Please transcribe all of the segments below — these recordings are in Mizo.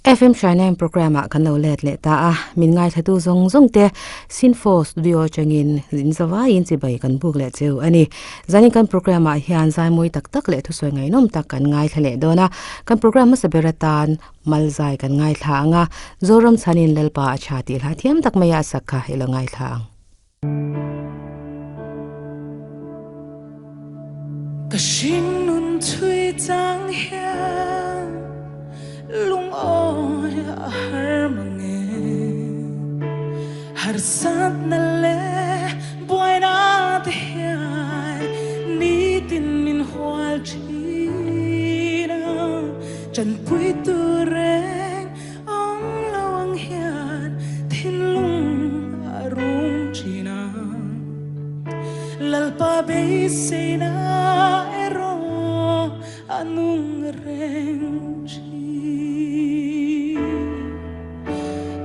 FM Hrainem programme ah kan lo let leh ta a, min ngaithlatu zawng zawng te Sinfo Studio atangin in zavaiin chibai kan buk leh cheu a ni. Zanin kan programme ah hian zaimawi tak tak leh thusawi ngaihnawm tak kan ngaithla leh dawn a, kan programme hmasa ber atan mal zai kan ngaithla ang a, Zoram chhanin Lalpa a tha tih hla thiam tak maia a sak kha i lo ngaithla ang. Ka hringnun thui chang hian lungawi a har mange. Harsatna leh buaina te hian nitin min hual thin a, tanpui tur reng Awm lo ang hian thinlung a rum thin a, Lalpa beiseina erawh a nung reng thin.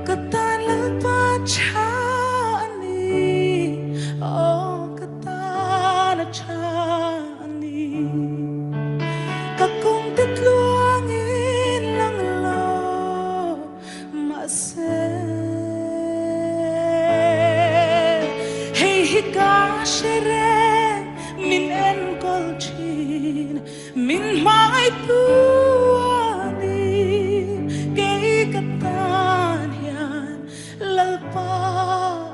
Ka tan Lalpa tha a ni, aw ka tan a tha a ni. Ka kawngte tluangin lang lo mahse hei hi ka hre reng min enkawl thin min hmangaihtu a ni kei ka tan hian Lalpa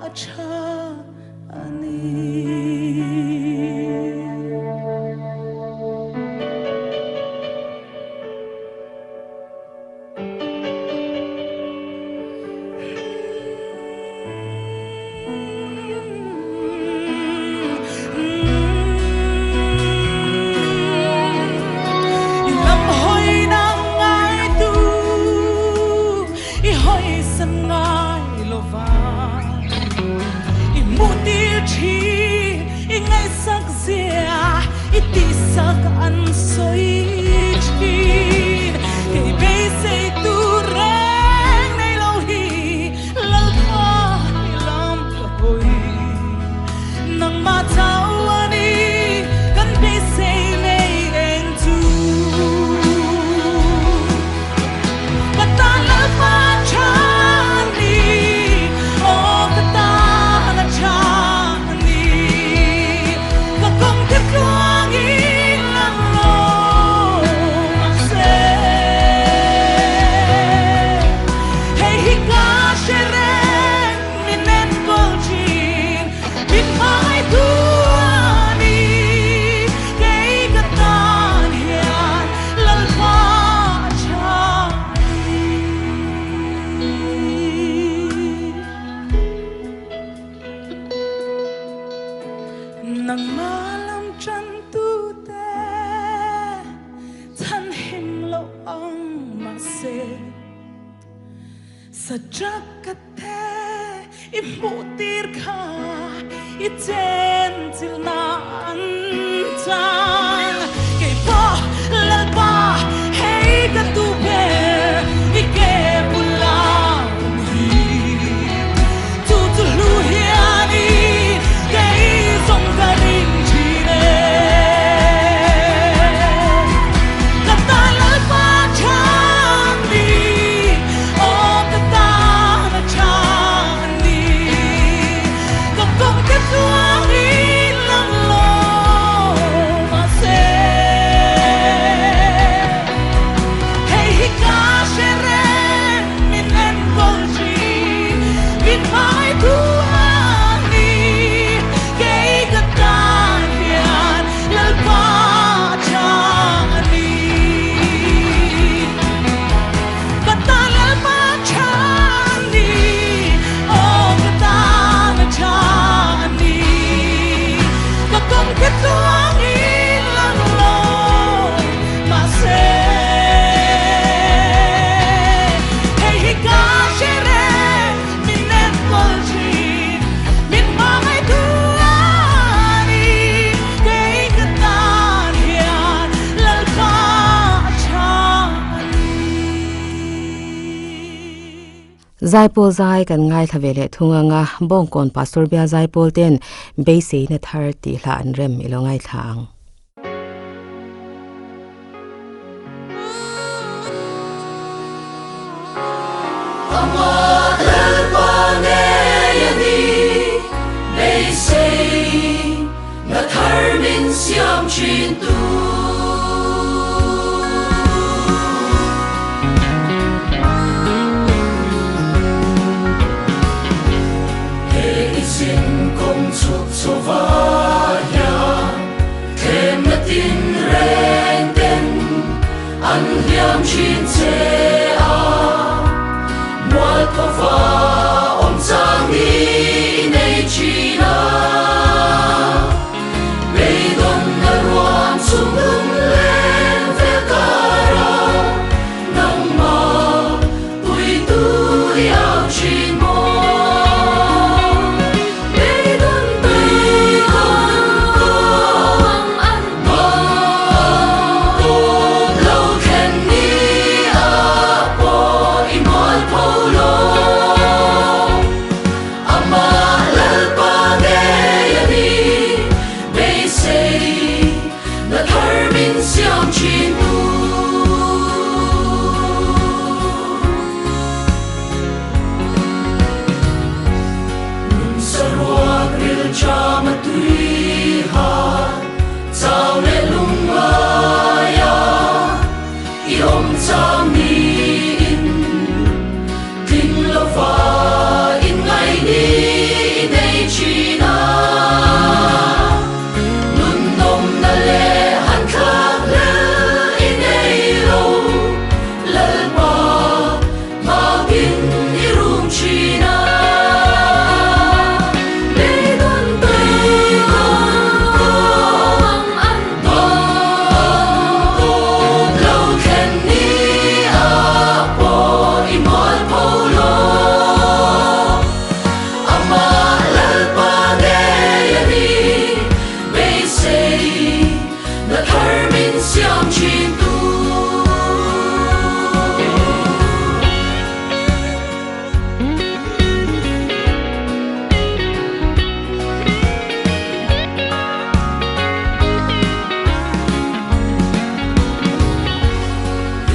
a tha a ni. I lam hawi na ngaitu i hawisan ngai lo va. I hmuh tir thin, i ngaihsak zia, i tihsak an sawi thin. Kei beisei tur reng nei lo hi Lalpa i lam ka hawi. Nangmah chauh a ni kan beisei nei eng chu. Ka tan Lalpa tha a ni, aw ka tan a tha a ni. Ka kawng te tluangin lang lo mahse, hei hi ka hre reng min enkawl thin, min hmangaihtu a ni. Kei ka tan hian Lalpa a tha a ni. Nangmah lam tantute chhan him loh ang mahse, Sajak ka te i hmuh tir kha i chen chilhna an chang. Kei pawh Lalpa hei ka duh ber i ke bula awm hi. Chu chu hlu hian i kei zawng ka ring thin e. Ka tan Lalpa tha ni, aw ka tan a tha ni. Ka kawng te tluangin lang lo mahse, hei hi ka hre reng min enkawl thin, min hmangaihtu a ni. Kei ka tan hian Lalpa a tha a ni. Ka tan Lalpa a tha a ni, aw ka tan a tha a ni. Ka kawng te tluangin lang lo mahse, hei hi ka hre reng min enkawl thin, min hmangaihtu a ni. Kei ka tan hian Lalpa a tha a ni. Zaipawl zai kan ngaithla ve leh thung ang a, Bawngkawn Pastor Bial Zaipawl ten beiseina thar tih hla an rem i lo ngaithla ang. Amah Lalpa ngei a ni, beisei na thar min siam thin tu. He i zin kawng chhuk chho va hian thlemna tinreng ten an hliam thin che a, mualphova awm chang ni i nei thin a, beidawnna ruam chung lung leng vel kar a, nangmah puitu i au thin maw? Beidawn beidawn kawng Lo thlen ni a pawh i mual pho lo. Amah Lalpa ngei a ni, beisei na thar min siam thin tu. Nun saruak rilṭam a tui hat. Chau leh lungngaia i awm chang niin tling lova inngaih ni i nei thin a. Nun nawmna leh han thlak hlel i nei lo, Lalpa Hmakin i rum thin a, beidawn beidawn kawng an tawp lo thlen ni a pawh i mual pho lo. Amah Lalpa ngei a ni, beisei na thar min siam thin tu.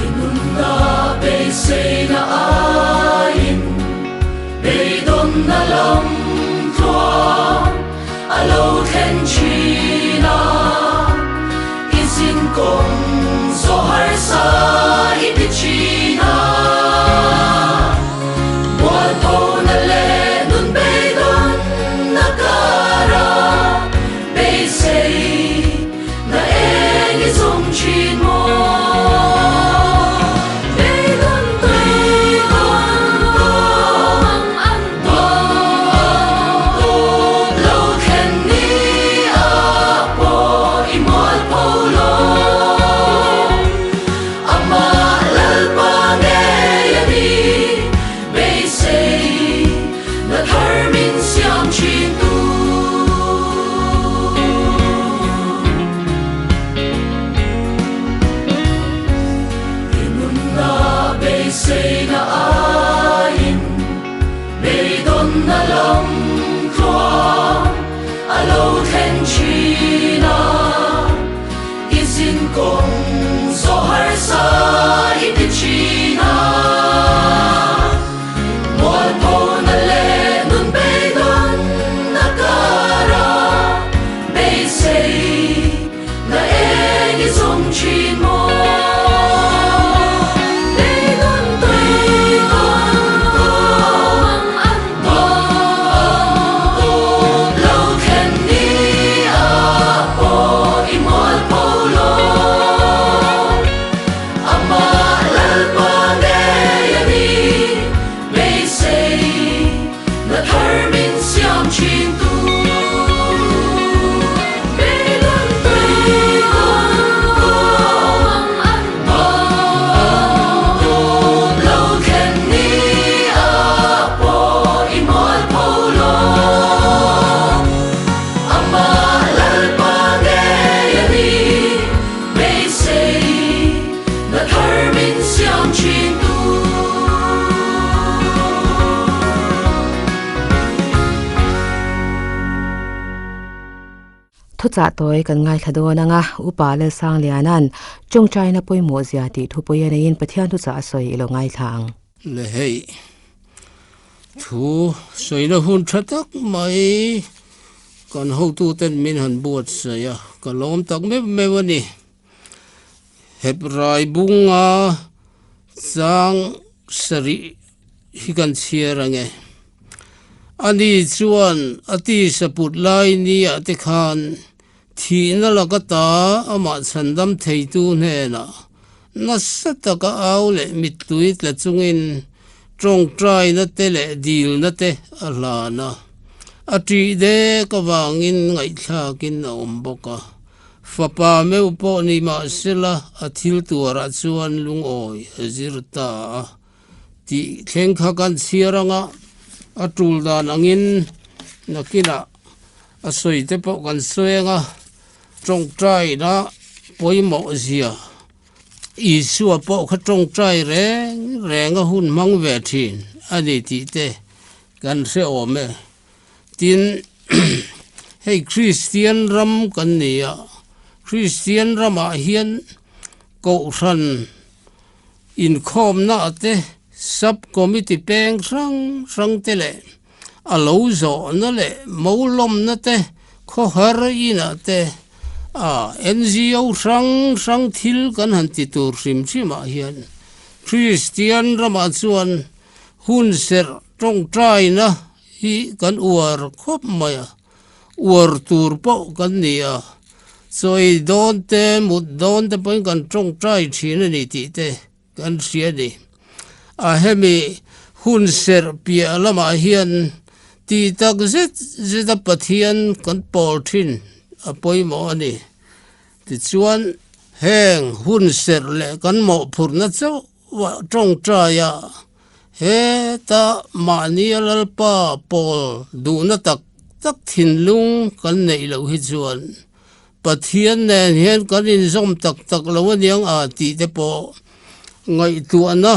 I nunna beiseina aiin beidawnna lam tluang a lo thlen thin a, i zin kawng zawh harsa i ti thin a. Mualphona leh nun beidawnna kara beisei na eng i zawng thin maw? Beidawn beidawn kawng an Lo thlen ni a pawh i mual pho lo. Amah Lalpa ngei a ni, beisei na thar min siam thin tu. I nunna beisei na aiin. Beidawnna lam tluang a lo thlen thin a, i zin kawng zawh harsa i ti thin a. Mualphona leh nun beidawnna kara beisei na eng i zawng thin maw? Beidawn beidawn kawng an tawp lo thlen ni a pawh i mual pho lo. Amah Lalpa ngei a ni, beisei Na thar min siam thin tu. Beidawn beidawn kawng an tawp lo thlen ni a pawh i mual pho lo. Amah Lalpa ngei a ni, beisei na thar min siam thin tu. Thuchah tawi kan ngaithla dawn anga Upa Lalsangliana'n Tawngtaina pawimawh zia tih thu pawi a neiin Pathian thuchah a sawi i lo ngaithla ang. Le hei. Thu sawina hun tha tak mai kan hotuten min han buatsaih a, ka lawm tak meuh meuh a ni. Hebrai bunga chang sarih hi kan chhiar ang e. Ani chuan a tisa put lai niah te khan Thihna laka ta amah chhandam theitu hnenah nasa taka au leh mittui tla chungin tawngtaina te leh dilna te a hlan a. A ṭih dek avangin ngaihthlakin a awm bawk a. Fapa meuh pawh ni mahsela a thil tuarah chuan lungawi a zir ta a tih thleng kha kan chhiar anga a tul dan angin nakinah A sawi te pawh kan sawi ang a, tawngtaina pawimawh zia Isua pawh kha tawngtai reng reng a hun hmang ve thin a ni tih te kan hre awm e. Tin, hei Kristian ram kan ni a, Kristian ramah hian Kohhran inkhawmna te, Sub Committee peng hrang hrang te leh A lo zawhna leh molawmna te, khawhar inah te, a NGO hrang hrang thil kan han ti tur hrim hrimah hian Kristian ramah chuan hun serh tawngtaina hi kan uar khawp mai a, uar tur pawh kan ni a, chawi dawn te, mut dawn te pawhin kan tawngtai thin a ni tih te Kan hria ni. A hemi hun serh piah lamah hian tih tak zet zeta Pathian kan pawl thin a pawimawh a ni. Tichuan, heng hun serh leh kan mawhphurhna chauh tawngtaia heta mahnia Lalpa pawl duhna tak tak thinlung kan neih loh hi chuan Pathian nen hian kan inzawm tak tak lo aniang a tih te pawh ngaihtuahna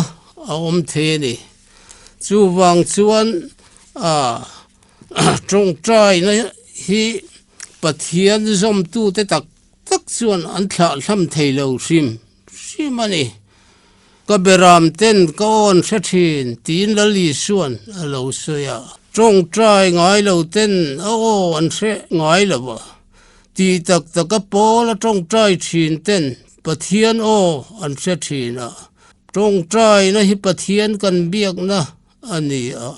a awm thei a ni. Chuvang chuan a tawngtaina hi Pathian zawmtute tak tak chuan an thlahthlam thei lo hrim hrim a ni. Ka beram ten ka awn hre thin tiin Lal Isuan a lo sawi a. Tawngtai ngai lo ten a aw an hre ngai lo a. Tih tak taka pawl a tawngtai thin ten Pathian aw an hre thin a. Tawngtaina hi Pathian kan biakna a ni a.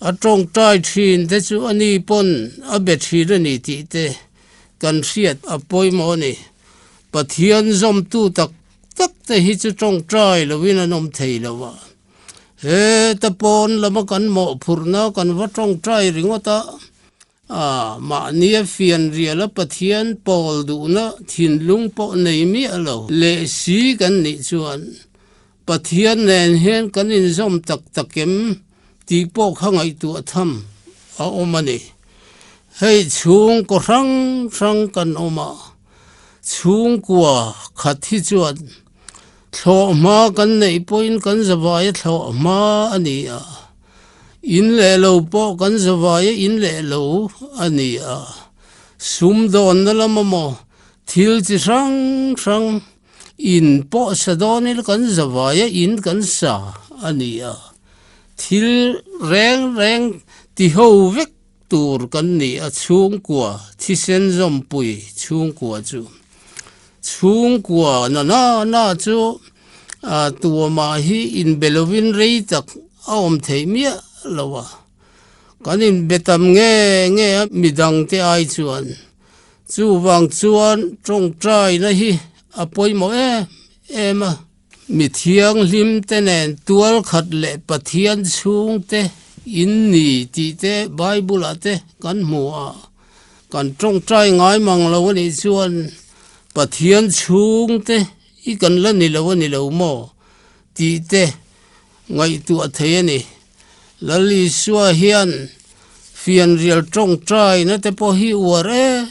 A tawngtai thin te chu a ni pawn a be thin a ni tih te kan hriat a pawimawh a ni. Pathian zawmtu tak tak te hi chu tawngtai loin an awm thei lo a, heta pawn lama kan mawhphurhna kan va tawngtai ringawt a, a mahnia fianrial a Pathian pawl duhna thinlung pawh nei miah lo leh si kan nih chuan Pathian nen hian kan inzawm tak tak em tih pawh kha ngaihtuah tham a awm a ni. Hei chhungkaw hrang hrang kan awm a. Chhungkua khat hi chuan thlawhhma kan neih pawhin kan zavaia thlawhhma a ni a, in leh lo pawh kan zavaia in leh lo a ni a, sumdawnna lama maw thil chi hrang hrang in pawh sa dawnin kan zavaia in kan sa a ni a, thil reng reng ti ho vek Tur kan ni a chhungkua thisen zawmpui chhungkua chu chhungkua na na na chu a tuamah hi inbe lovin rei tak a awm theih miah lo a, kan inbe tam nge nge a midangte ai chuan chuvang chuan tawngtaina hi a pawimawh em em a. Mi thianghlim te nen tual khat leh Pathian chhungte in ni tih te Bible ah te kan hmu a, kan tawngtai ngai mang lo a nih chuan Pathian chhungte i kan la ni lo a ni lo maw tih te ngaihtuah thei a ni. Lal Isua hian fianrial tawngtaina te pawh hi uar em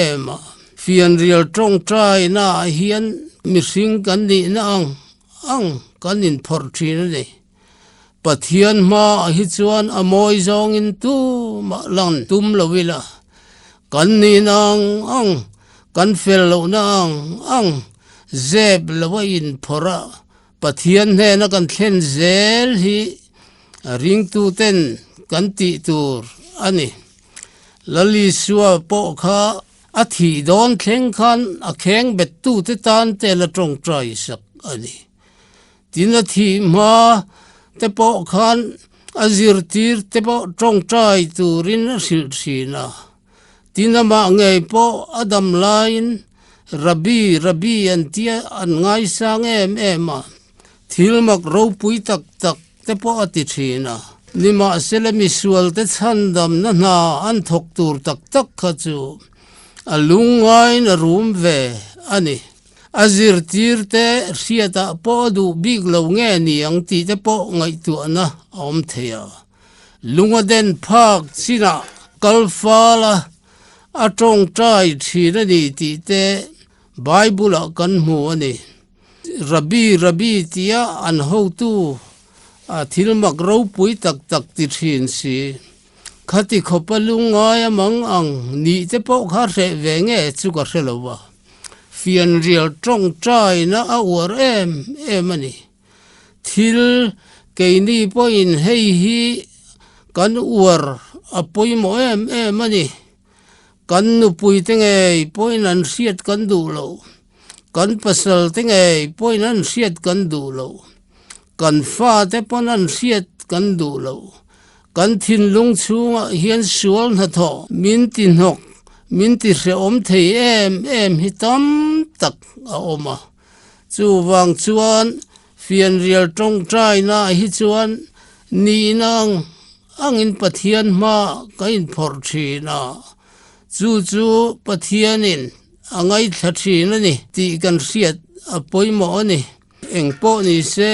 em a. Fianrial tawngtaina ah hian mihring kan nihna ang ang kan inphawrh thin a ni. Pathian hmaah hi chuan a mawi zawngin tumah lan tum lo ila, kan nihna ang ang, kan fel lohna ang ang zep lo a inphawrh a, Pathian hnena kan thlen zel hi. Ringtuten kan tih tur a ni. Lal Isua pawh kha a thih dawn thleng khan a kheng bettute tan te la tawngtai sak a ni. Tin a thih hma te pawh khan a zirtir te pawh tawngtai turin a hrilh thin a. Tin amah ngei pawh a dam laiin Rabbi, Rabbi an tia an ngaisang em em a. Thil mak ropui tak tak te pawh a ti thin a. Nimahsela misualte chhandamna hna an thawk tur tak tak kha chu a lungngaiin a rum ve a ni. A zirtirte hriatah pawh a duh bik lo nge ni ang tih te pawh ngaihtuahna a awm thei a. Lunga den phak chinah kal fal a, a tawngtai thin a ni tih te Bible-ah kan hmu a ni. Rabbi, Rabbi tia an hotu a thil mak ropui tak tak ti thin si. Khati khawpa lungngai a mang ang nih te pawh kha hreh ve nge chu ka hre lo va. Fianrial tawngtaina a uar em em a ni. Thil keini pawhin hei hi kan uar a pawimawh em em a ni. Kan nupuite ngei pawhin an hriat kan duh lo. Kan pasalte ngei pawhin an hriat kan duh lo. Kan fate pawn an hriat kan duh lo. Kan thinlung chhungah hian sual hnathawh min ti hnawk, min ti hrehawm thei em em hi tam tak a awm a. Chuvang chuan fianrial tawngtaina hi chuan nihna ang angin Pathian hma ka inphawrh thin a, chu chu Pathianin a ngaithla thin a ni tih kan hriat a pawimawh a ni. Engpawh ni se,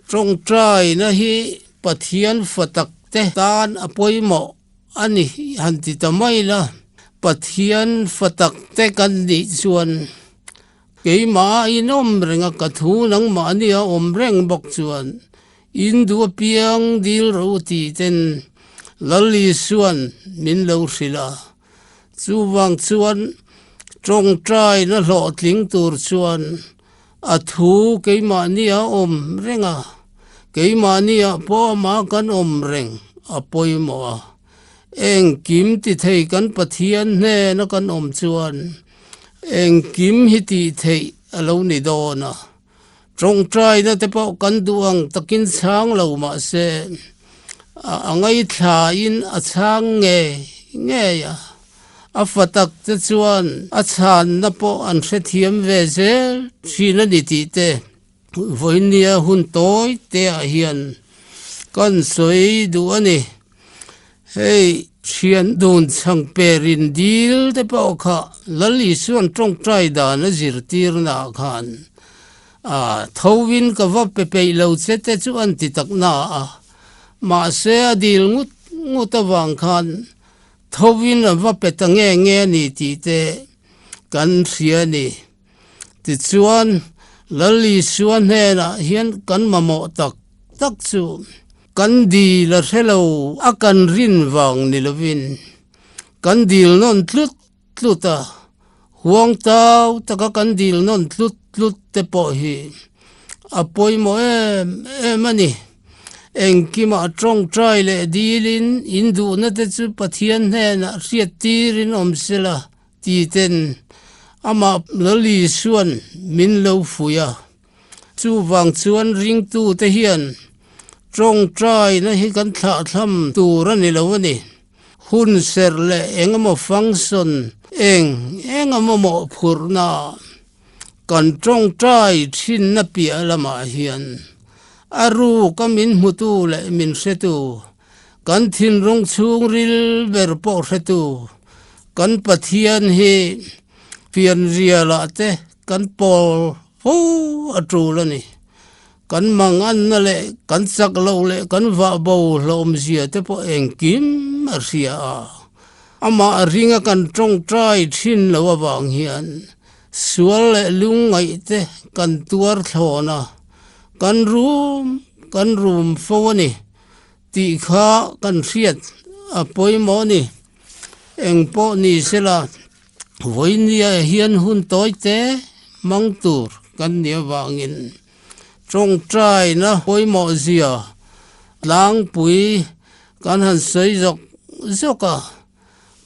tawngtaina hi Pathian fa takte tan a pawimawh a ni han ti ta mai la, Pathian fa takte kan nih chuan Keimah a inawm reng a, ka thu nangmahni a awm reng bawk chuan in duh apiang dil ro tih ten Lal Isuan min lo hrilh a. Chuvang chuan tawngtaina hlawhtling tur chuan a thu keimahni a awm reng a, keimahni ah pawh amah kan awm reng a pawimawh a. Engkim ti thei kan Pathian hnena kan awm chuan Engkim hi tih theih a lo ni dawn a, tawngtaina te pawh kan duh ang takin chhang lo mah se, a ngaithlain a chhang ngei ngei a, a fa tak te chuan a chhanna pawh an hrethiam ve zel thin a ni tih te vawinia hun tawi te ah hian kan sawi duh a ni. Hei thian dun chhang perin dil te pawh kha Lal Isuan tawngtai dan a zirtirna ah khan a tho in ka va pe peih lo che te chu an ti tak na a, mahse a dil ngut ngut avang khan tho in a va pe ta nge nge a ni tih te kan hria a ni. Tichuan Lal Isua hnenah hian kan mamawh tak tak chu Kan dil a hre lo a kan rin vang ni lovin kan dil nawn tlut tlut a, huang tau taka kan dil nawn tlut tlut te pawh hi a pawimawh em em a ni. Engkimah tawngtai leh dilin in duhna te chu Pathian hnenah hriat tirin awm sela ti ten amah Lal Isuan min lo fuih a. Chuvang chuan ringtute hian tawngtaina hi kan thlahthlam tur a ni lo a ni. Hun serh leh eng emaw function eng eng emaw mawhphurhna kan tawngtai thinna piah lamah hian a ruka min hmutu leh min hretu, kan thinlung chhungril ber pawh hretu kan Pathian hi fianrialah te Kan pawl fo a tul a ni. Kan manganna leh kan chak loh leh kan vah bo hlawmzia te pawh engkim a hria a. Amah ringa kan tawngtai thin lo avang hian sual leh lungngaih te kan tuar thlawn a, kan rum kan rum fo a ni tih kha kan hriat a pawimawh a ni. Engpawh ni sela Vawinia hian hun tawi te hmang tur kan nih avangin tawngtaina pawimawh zia Tlangpui kan han sawi zawk zawk a,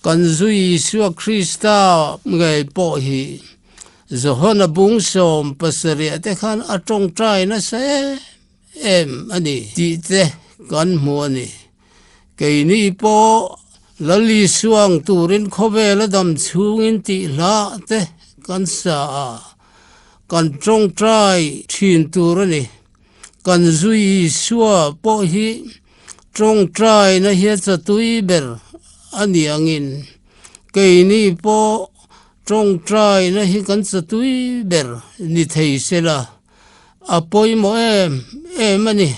kan zui Isua Krista ngei pawh hi Johana bung 70 te khan a tawngtai nasa em em a ni tih te kan hmu a ni. Keini pawh Lal Isua ang turin khawvel a dam chhungin tih hlah te kan sa a, kan tawngtai thin tur a ni. Kan zui Isua pawh hi tawngtaina hi a chatui ber a ni angin keini pawh tawngtaina hi kan chatui ber ni thei sela a pawimawh em em a ni.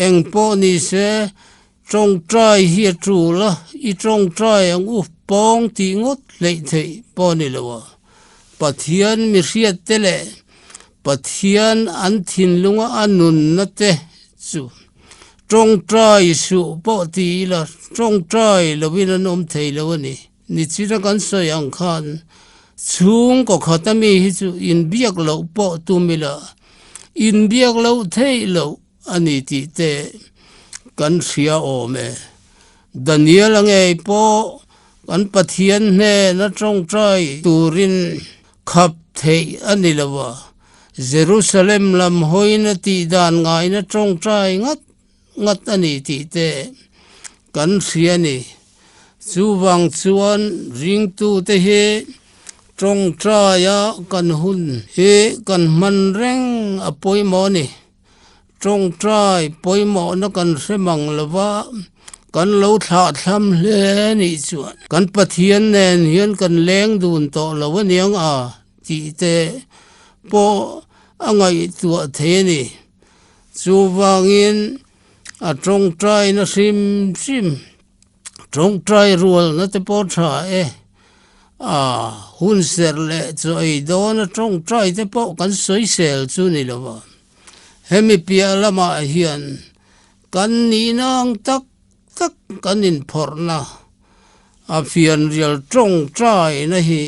Eng pawh ni se tawngtai hi a tul a, i tawngtai ang u pawng tih ngawt hleih theih pawh a ni lo a. Pathian mi hriat te leh Pathian an thinlunga a nunna te chu tawngtai suh pawh ti ila tawngtai lovin an awm thei lo a ni. Nichina kan sawi ang khan chhungkaw khat a mi hi chu inbiak loh pawh tum ila inbiak loh theih loh a ni tih te kan hria awm e. Daniel a ngei pawh kan Pathian hnena tawngtai turin khap theih a ni lo a, Jerusalem lam hawina tih dan ngaina tawngtai ngat ngat a ni tih te kan hria a ni. Chuvang chuan ringtute hi tawngtaia kan hun hi kan hman reng a pawimawh a ni. Tawngtai pawimawhna kan hre mang lo va, kan lo thlahthlam hle nih chuan kan Pathian nen hian kan leng dun tawh lo aniang a tih te pawh a ngaihtuah thei a ni. Chuvangin a tawngtaina hrim hrim, tawngtai rualna te pawh tha e, a hun serh leh chaw ei dawna tawngtai te pawh kan sawisel chu ni lo va. Hemi piah lamah hian kan nihna ang tak tak kan inphawrhna a fianrial tawngtaina hi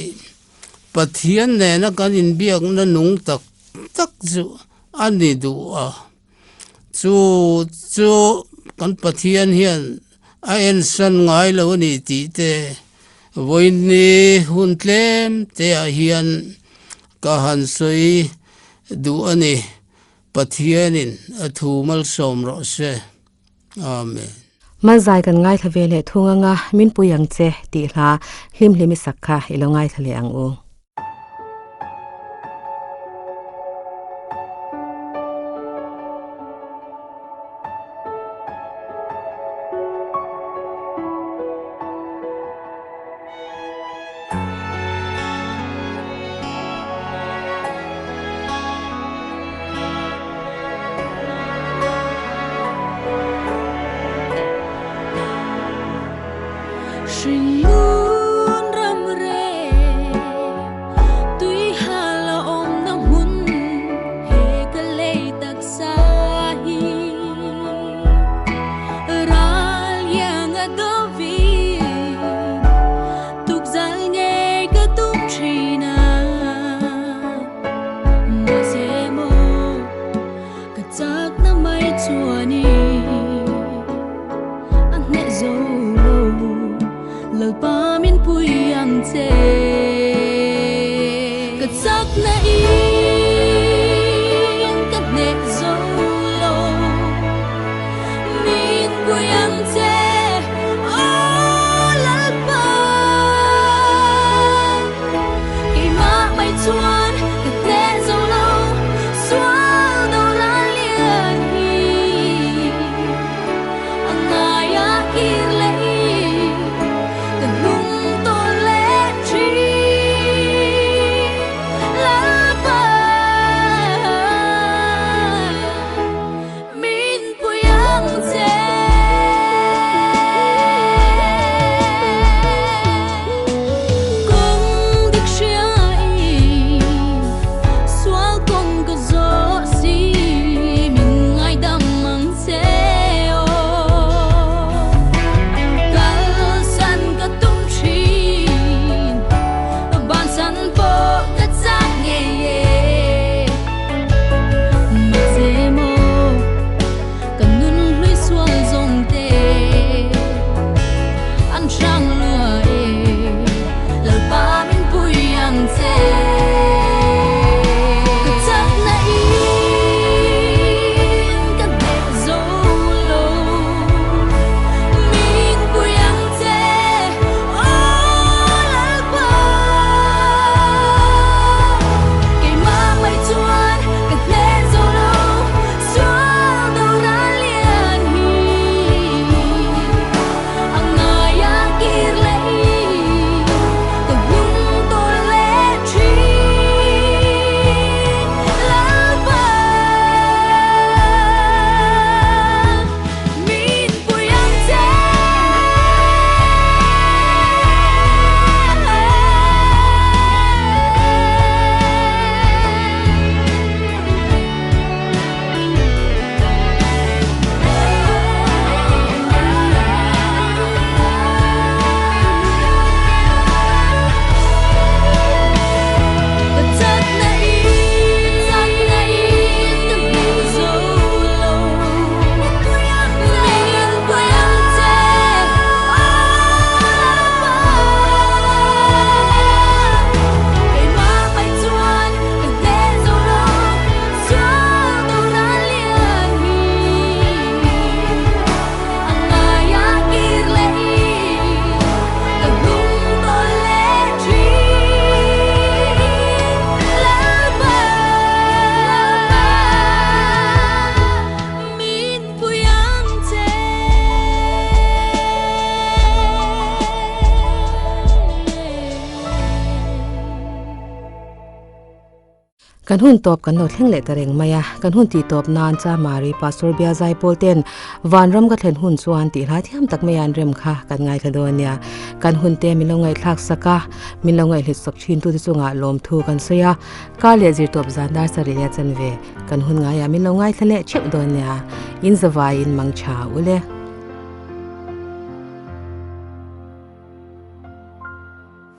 Pathian nena kan inbiakna nung tak tak chu a ni duh a. Chu chu kan Pathian hian a ensan ngai lo a ni tih te vawiinni hun tlem te ah hian ka han sawi duh a ni. Pathianin a thu malsawm rawh se. Amen. Malzai kan ngaithla ve leh thung anga min pui ang che tih hla hlim hlim i sak kha i lo ngaithla leh ang u. Kan hun tawp kan lo thleng leh ta reng mai a, kan hun tih tawp nan Chamari Pastor Bia Zaipawl ten Vanram ka thlen hun chuan tih hla thiam tak mai an rem kha kan ngaithla dawn nia. Kan hun te min lo ngaihthlak sak a, min lo ngaihhlit sak thin tute chungah lawmthu kan sawi a, kar leh zirtawp zan dar sarih leh chanve kan hun ngaiah min lo ngaithla leh theuh dawn nia. In zavaiin mang tha ule.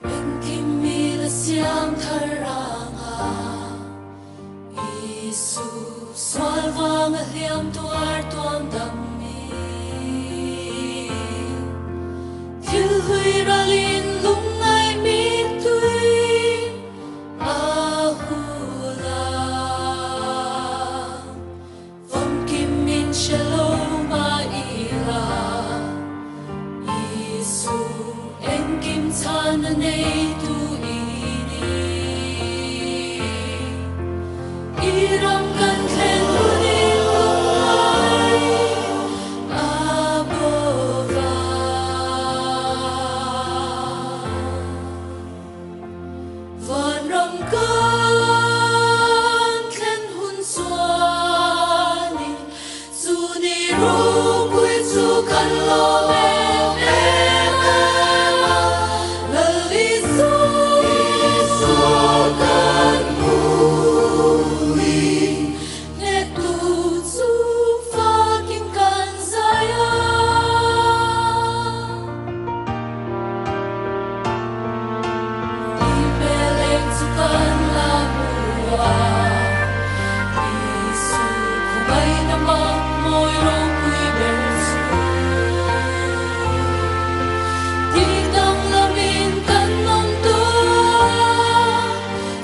Engkim mi la siam thar ranga Isu sual vanga hliam tuar tuam dam mi Thil hlui ralin lungngai mittui a hula Famkim min hre lo mah ila, Isu engkim chhana neitu i ni. I ram kan thlen hunin lungngai a bova. Vanram kan thlen hun chuanin chu ni ropui chu kan lawm em em em a, Lal Isua kan hmuhin hnehtu chu fakin kan zai a. I hmel eng chu kan la hmu a, Isu khawngaihna mak mawi ropui ber chu. Tih danglamin kan awm tur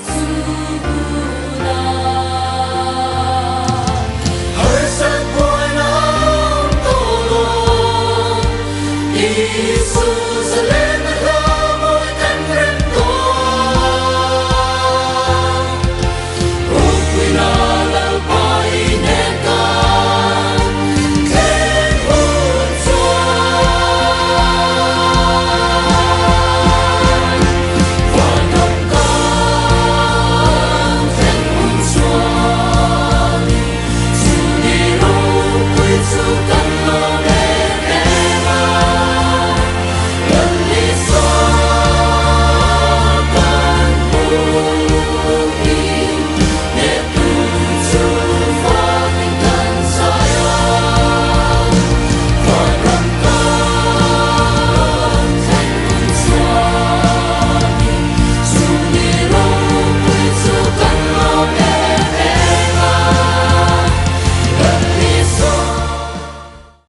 chu hunah. Harsat buaina awm tawh lo, Isu.